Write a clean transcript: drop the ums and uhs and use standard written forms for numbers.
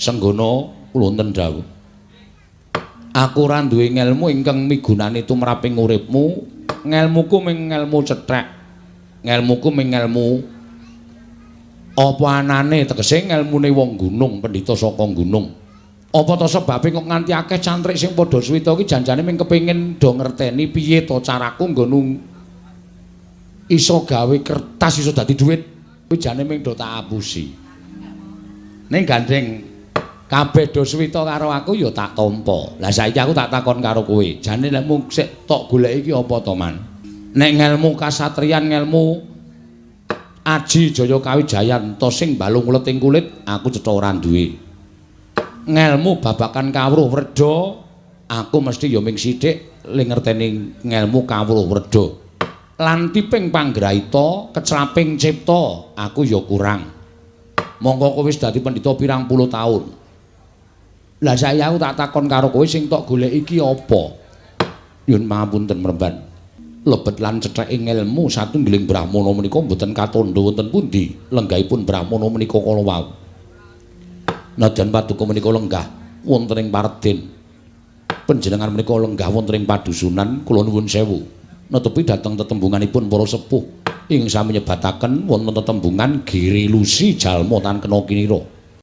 Senggono kula wonten dawuh. Aku ora duwe ngelmu ingkang migunani tumraping uripmu. Ngelmuku ming ngelmu cethek. Ngelmuku ming ngelmu apa anane, tegese ngelmune wong gunung, pendhita saka gunung. Apa ta sebabe kok nganti akeh cantrik sing padha suwita iki janjane ming kepengin do ngerteni piye to caraku nggon iso gawe kertas iso dadi dhuwit. Kuwi jane ming do tak apusi. Ning gandeng kabeh do suwita karo aku ya tak tampa. Lah saiki aku tak takon karo kowe, jane nek mung sik tok goleki iki apa to, Man? Nek ngelmu kasatriyan, ngelmu aji jaya kawijayan to sing balung ulet ing kulit, aku cetha ora duwe. Ngelmu babakan kawruh wredha, aku mesti ya ming sithik le ngerteni ngelmu kawruh wredha. Lan tiping panggraita, kecraping cipta, aku ya kurang. Mongko kowe wis dadi pendhita pirang puluh taun. Lah saiki aku tak takon karo kowe sing tok goleki iki apa? Nyuwun pangapunten Mremban. Lebet lan cetheke ngelmu satunggiling brahmana menika mboten katandha wonten pundi lenggahipun brahmana menika kala wau. Nadyan paduka menika lenggah wonten ing Parden. Panjenengan menika lenggah wonten ing padusunan, kula nuwun sewu. Netepi dhateng tetembunganipun para sepuh ing sami nyebataken wonten tetembungan Giri Lusi jalma tan kena kinira.